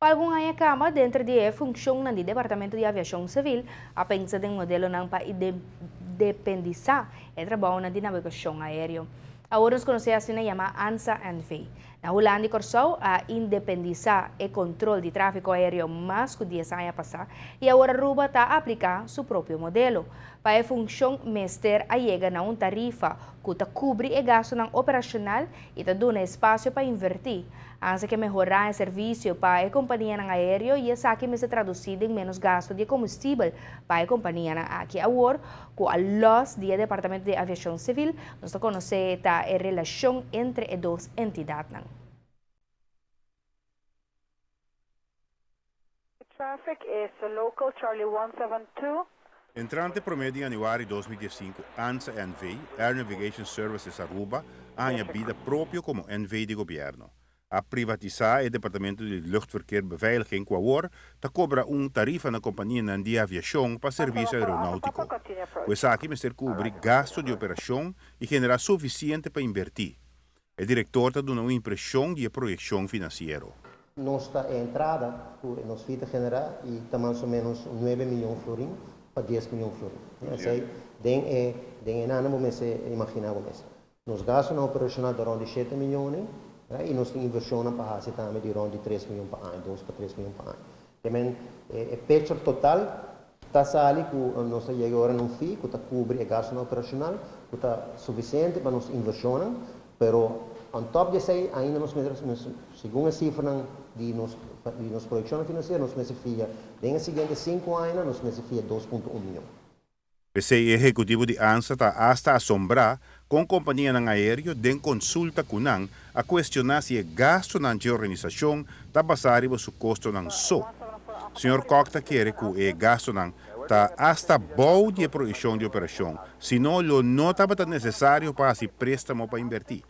Pa algun aña kaba denter di e funshonnan di Departamento di Aviashon Sivil a pensa den modelonan pa independisá e trabounan di nabegashon aéreo. Awor nos konosé asina yamá ANSA NV. Na Hulanda i Kòrsou a independisá e kontrol di tráfiko aéreo mas ku dies aña pasá i awor Aruba ta apliká su propio modelo. Pa e funshon mester a yega na un tarifa ku ta kubri e gastunan operashonal i ta duna espasio pa invertí. Ansa ke mehorá e servisio pa e kompanianan aéreo i esaki mester tradusí den ménos gastu di e kombustibel pa e kompanianan aki. Awor ku a lòs di e Departamento di Aviashon Sivil, nos ta konosé ta e relashon entre e dos entidatnan. Traffic is local Charlie 172. Entrante promé di yanüari 2015 ANSA NV, Air Navigation Services Aruba, a haña bida propio komo NV di gobièrnu. A privatisá e departamento di Luchtverkeerbeveiliging ku awor ta kobra un tarifa na kompanianan di aviashon pa servisio aeronáutiko. Ku esaki mester kubri gastu di operashon i generá sufisiente pa inbertí. E direktor ta duna un impreshon di e proyekshon finansiero. Nos ta e entrada ku nos fee ta generá i ta mas o ménos nuebe miyon florin pa dies miyon florin. Esei den e den e nana bo mester imaginá bo mes. Nos gastunan operashonal ta rònt di shete miyon i nos tin invershonnan pa hasi tambe di rònt di tres miyon pa aña, dos pa tres miyon pa aña. Ke men e picture total ta sali ku nos ta yega ora na un fee ku ta kubri e gastunan operashonal ku ta sufisiente pa nos invershonnan, pero on top di esei ainda nos mester, segun e sifranan di nos di nos proyekshonnan finansiero nos mester fia den e siguiente sinku añanan nos mester fia 2.1 miyon. P'esei e ehekutivo di ANSA ta asta asombrá kon kompanianan aéreo den konsulta ku nan a kuestioná si e gastunan dje organisashon ta basá riba su kostonan so. Señor Kok ta kere ku e gastunan ta asta bou di e proyekshon di operashon, sino lo no tabata nesesario pa hasi préstamo pa inbertí.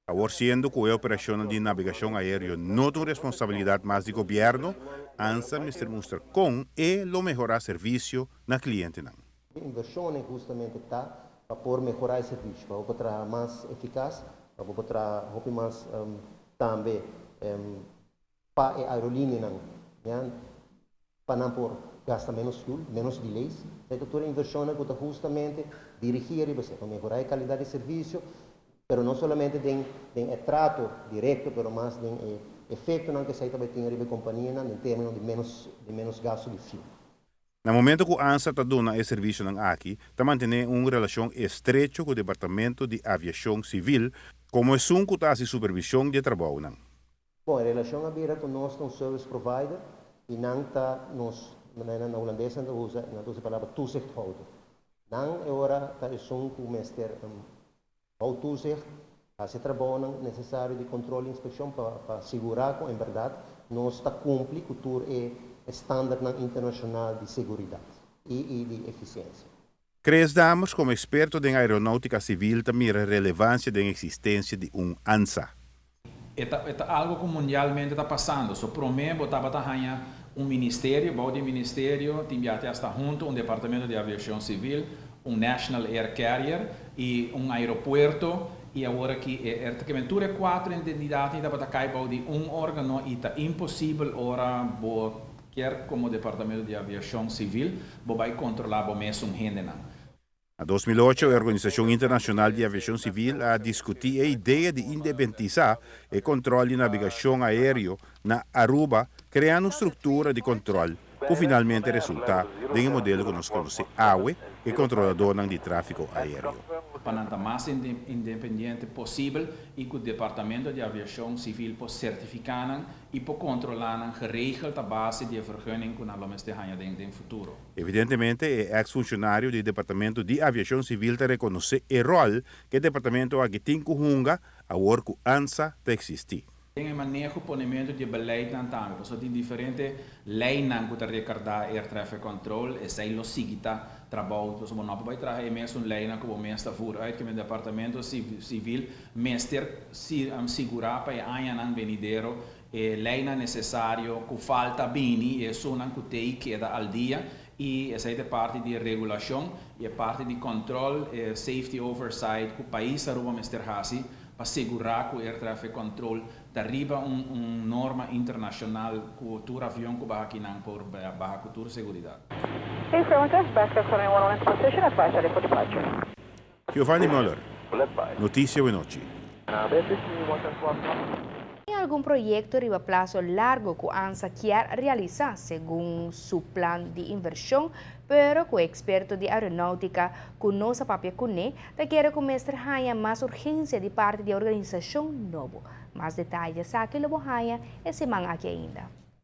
Awor siendo cu e operacionnan di nabegacion aereo no ta un responsabilidad mas di gobierno, ANSA mester mustra con e lo mehora servicio na clientenan. E inversionnan justamente ta pa por mehora e servicio, pa bo por traha mas eficaz, pa bo por traha hopi mas tambe pa e aerolineanan ya pa nan por gasta menos fuel, menos delays. Esei ta tur e inversionnan cu ta hustamente dirigi ariba esei, pa mehora e calidad di servicio, pero no solamente den den e trato directo, pero mas den e efectonan cu esei ta bay tin ariba e companianan den termino di menos di menos gasto di fuel. Na momento cu ANSA ta duna e servicionan aki, ta mantene un relacion estrecho cu Departamento di Aviacion Civil como esun cu ta haci supervision di e trabounan. Bon, e relashon a bira ku nos ta un service provider i nan ta nos, manera na hulandes nan ta usa, nan ta usa e palabra toezichthouder. Nan e ora ta esun ku mester hou toezicht, hasi e trabounan nesesario di kontrol i inspekshon pa pa sigurá ku en bèrdat nos ta kumpli ku tur e standardnan internashonal di seguridat i i di efisiensia. Chris Dammers komo eksperto den aeronoutika sivil ta mira relevansia den eksistensia di un ANSA. E ta e ta algo ku mundialmente ta pasando. So promé bo tabata haña un ministerio, bou di e ministerio tin biaha te hasta hunto un departamento di aviashon sivil, un national air carrier i un aeropuerto i awor aki e air ta kimen tur e kuatro entidadnan tabata kai bou di un organo i ta imposibel ora bo kier komo departamento di aviashon sivil bo bai kontrolá bo mesun hendenan. Na 2008 e Organisashon Internashonal di Aviashon Sivil a diskutí e idea di indepentisá e kontròl di nabegashon aéreo na Aruba kreando un struktura di kontròl ku finalmente resultá den e modelo ku nos konosé awe, e kontroladónan di tráfiko aéreo. Pa nan ta mas independiente posibel i ku Departamento di Aviashon Sivil por sertifiká nan i por kontrolá nan geregeld a base di e vergunning ku nan lo mester haña den den futuro. Evidentemente e eks funshonario di Departamento di Aviashon Sivil ta rekonosé e ròl ku e departamento aki tin ku hunga awor ku ANSA ta eksistí. Den e maneho ponementu di e beleidnan tambe, pasobra tin diferente leinan ku ta rekardá Air Traffic Control, esei lo sigui ta trabou, pasobra bo no por bai traha e mesun leinan ku bo mes ta voer uit, ku e Departamento Sivil mester sigurá pa e añanan benidero e leinan nesesario ku falta bini i esunnan ku tei keda al dia i esei ta e parti di regulashon i e parti di kòntròl, e safety oversight ku pais Aruba mester hasi pa sigurá ku air traffic control. Ta riba un norma internashonal ku tur avion ku baha akinan por baha ku tur seguridat. Affirmative, backtrack runway 11 into position, advise ready for departure. Giovanni Muller, Noticia Awe Nochi. Tin algun proyekto riba plaso largu ku ANSA kier realisá segun su plan di invershon, pero ku eksperto di aeronoutika ku nos a papia kuné, ta kere ku mester haña mas urgensia di parti di organisashon nobo. Mas detaye esaki lo bo haña e siman aki ainda.